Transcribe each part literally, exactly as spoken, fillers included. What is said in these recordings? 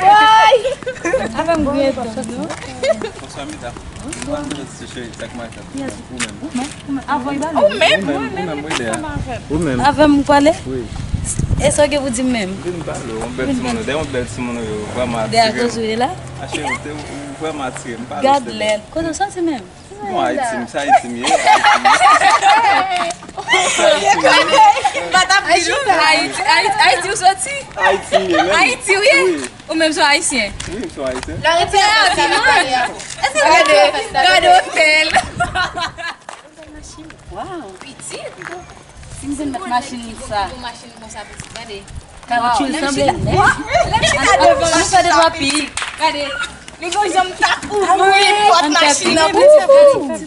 Woy! Avè m griyen tonton. Bonswa, Mita. Bonswa. Bonswa, ti cheri, sa k mwen fè? Ou menm? Ou menm? Ou menm? Ou menm, ou menm, wi, Lea. Ou menm? Avè m ou pale? Wi. E sa w gen pou di m menm? Vin pale, yon bèl timoun, dèyè yon bèl timoun, yo vrèman atire m. Dèyè koze w ye la? A cheri, ou te, ou vrèman atire m, pale. Gad lè l. Kote w soti menm? Bon, Ayiti, m, se Ayiti m ye, Ayiti m ye. Ayiti, Ayiti, Ayiti ou soti? Ayiti m ye, menm. Ayiti ou ye? Wi. Ou menm se yon Ayisyen? Wi, m se yon Ayisyen. Lè w rete Ayiti, non? Gade, gade otèl. Waw. Pitit. Si m te met machin sa. Yon machin konsa, pitit, gade. Kawoutchou l sanble nèf. Lè m chita devan machin sa, pitit. Gade. Li gon janm t ap ouvri pòt machin nan pou ou.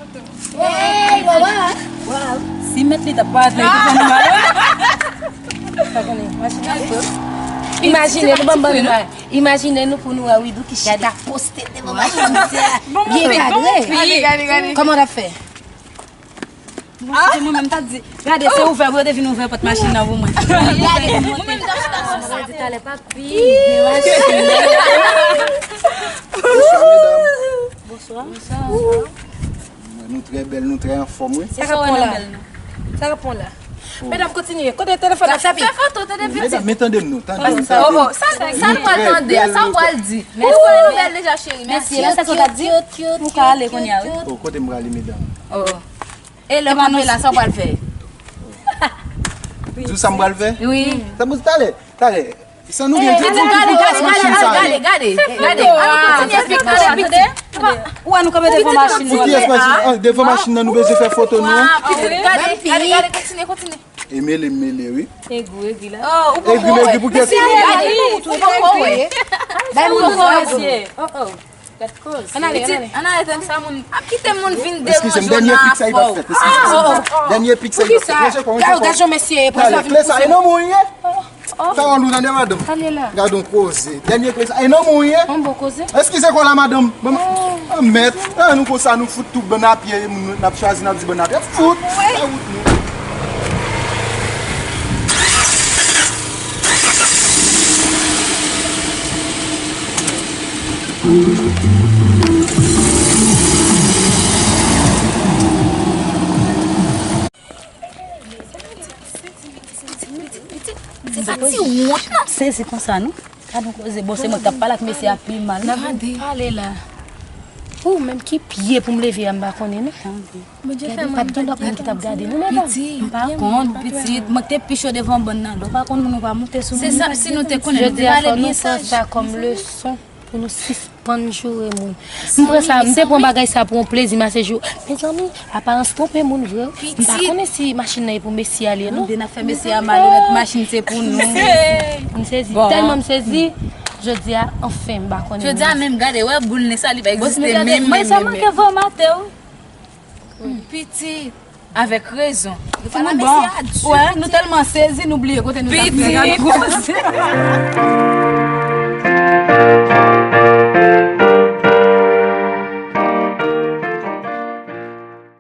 Hey, wawa. Waw. Si mèt li t ap parèt la, li te fè nou mal. Sa konnen, machin nan tou. Imajine nou, ban m ban nou la. Imajine nou pou nou wè Widou ki chita poste devan machin misye a. Byen kadre. Gade, gade, gade. Kòman w t ap fè? Mwen, se mwen menm t ap di, gade, se ouvè pou yo te vin ouvè pòt machin nan pou mwen. Gade, mwen menm t ap chita konsa. Mwen di talè pa pi, men machin nan. Bonswa, medam. Bonswa. Bonswa. Nou trè bèl, nou trè anfòm, wi. Sa k ap pran la? Sa k ap pran la? Medam, kontinye. Kote telefòn nan? Fè foto, tande pitit. Medam, men tande m non, tande m, tande m. Oh, oh, sa, sa l pral tande a, sa w pral di. Ou konnen nou bèl deja, cheri. Mèsi. Mèsi, la, sa w t ap di? Ou ka ale kounye a, wi. Oh, kote m prale, medam? Oh. E lè m ap la, sa w pral fè? Di w sa m pral fè? Wi. Sa m di talè, talè. Sa nou gen, di m, di m, di m, gade, gade, gade, gade, gade. An nou kontinye pik, gade, pik. Ou wè nou kanpe devan machin nan. Pou kiyès machin? Ah, devan machin nan, nou bezwen fè foto nou an. Gade, gade, gade, kontinye, kontinye. E mele, mele, wi. Egri, egri la. Oh, ou poko wè. Egri, egri, pou kiyès? Mesye, egri, ou poko wè. Bay nou poko wè, mesye. Oh, oh. Gad koze. Ann ale, ann ale. Ann ale, tank sa moun ap kite moun vin deranje w nan afè w. Eskize m, dènye pik sa li p ap fèt. Eskize m. Dènye pik sa li p ap fèt. Gad, gad jan mesye e pran sa vin pouse. Talè, kle sa, e nan men w ye? Sa w ap nou tande, madanm? Gad yon koze. Dènye kle sa, e nan men w ye? Yon bon koze. Eskize kò la, madanm. Bon, oh, mèt. Ah, nou konsa, nou fout tout bann a pye, moun n ap chwazi, n ap di bann a pye. Fout. Fè wout nou. Se pa ti wont, non. Sezi konsa, non? Gad yon koze. Bon, se mwen k t ap pale ak mesye a pi mal. Gade. Pale la. Ou menm ki pye pou m leve a, m pa konnen, non. Tande. Bondye fè moun pa t gen lòt moun ki t ap gade nou, medam. M pa konn, pitit, mwen te pi cho devan bann nan. Lè w pa konn moun, ou pa monte sou moun. Se sa, si nou te konnen, nou te pale byen saj. Jodi a, fò nou pran sa kòm leson pou nou sispann joure moun. M pran sa, m te pran bagay sa pou yon plezi, m a se jou. Mezanmi, aparans twonpe moun vre. M pa konnen si machin nan e pou mesye a li ye, non. N ap fè mesye a malonèt, machin se pou nou. M sezi, tèlman m sezi. Jodi a, anfen, m pa konnen. Jodi a menm, gade, wè boul nen sa, li pa egziste menm, menm, menm. Mwen sa manke vòmate, wi. Pitit, avèk rezon. Ou bon. Wè, nou tèlman sezi, nou bliye kote nou t ap fè. Gad koze.